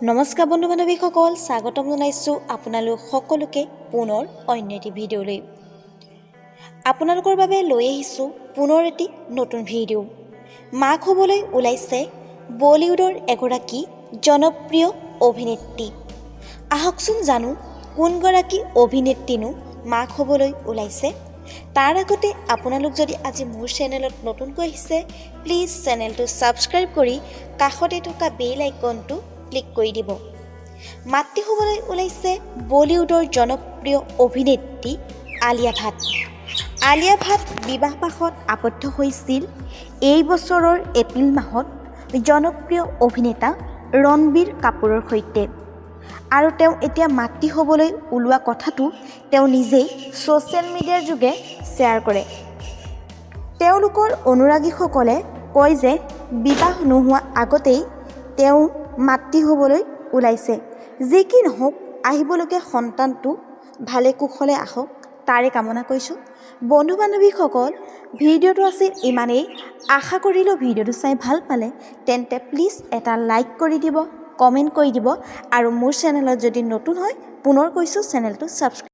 নমস্কাৰ বন্ধু বান্ধৱীসকল, স্বাগতম জনাইছোঁ আপোনালোক সকলোকে পুনৰ অন্য এটি ভিডিঅ'লৈ। আপোনালোকৰ বাবে লৈ আহিছোঁ পুনৰ এটি নতুন ভিডিঅ'। মাক হ'বলৈ ওলাইছে বলিউডৰ এগৰাকী জনপ্ৰিয় অভিনেত্ৰী। আহকচোন জানো কোনগৰাকী অভিনেত্ৰীনো মাক হ'বলৈ ওলাইছে। তাৰ আগতে আপোনালোক যদি আজি মোৰ চেনেলত নতুনকৈ আহিছে, প্লিজ চেনেলটো ছাবস্ক্ৰাইব কৰি কাষতে থকা বেল আইকনটো ক্লিক কৰি দিব। মাতৃ হ'বলৈ ওলাইছে বলিউডৰ জনপ্ৰিয় অভিনেত্ৰী আলিয়া ভাট। আলিয়া ভাট বিবাহপাশত আবদ্ধ হৈছিল এই বছৰৰ এপ্ৰিল মাহত জনপ্ৰিয় অভিনেতা ৰণবীৰ কাপুৰৰ সৈতে, আৰু তেওঁ এতিয়া মাতৃ হ'বলৈ ওলোৱা কথাটো তেওঁ নিজেই ছ'চিয়েল মিডিয়াৰ যোগে শ্বেয়াৰ কৰে। তেওঁলোকৰ অনুৰাগীসকলে কয় যে বিবাহ নোহোৱা আগতেই তেওঁ মাতৃ হ'বলৈ ওলাইছে। যি কি নহওক, আহিবলগীয়া সন্তানটো ভালে কুশলে আহক তাৰে কামনা কৰিছোঁ। বন্ধু বান্ধৱীসকল, ভিডিঅ'টো আছিল ইমানেই। আশা কৰিলোঁ ভিডিঅ'টো চাই ভাল পালে, তেন্তে প্লিজ এটা লাইক কৰি দিব, কমেণ্ট কৰি দিব, আৰু মোৰ চেনেলত যদি নতুন হয়, পুনৰ কৈছোঁ, চেনেলটো ছাবস্ক্ৰাইব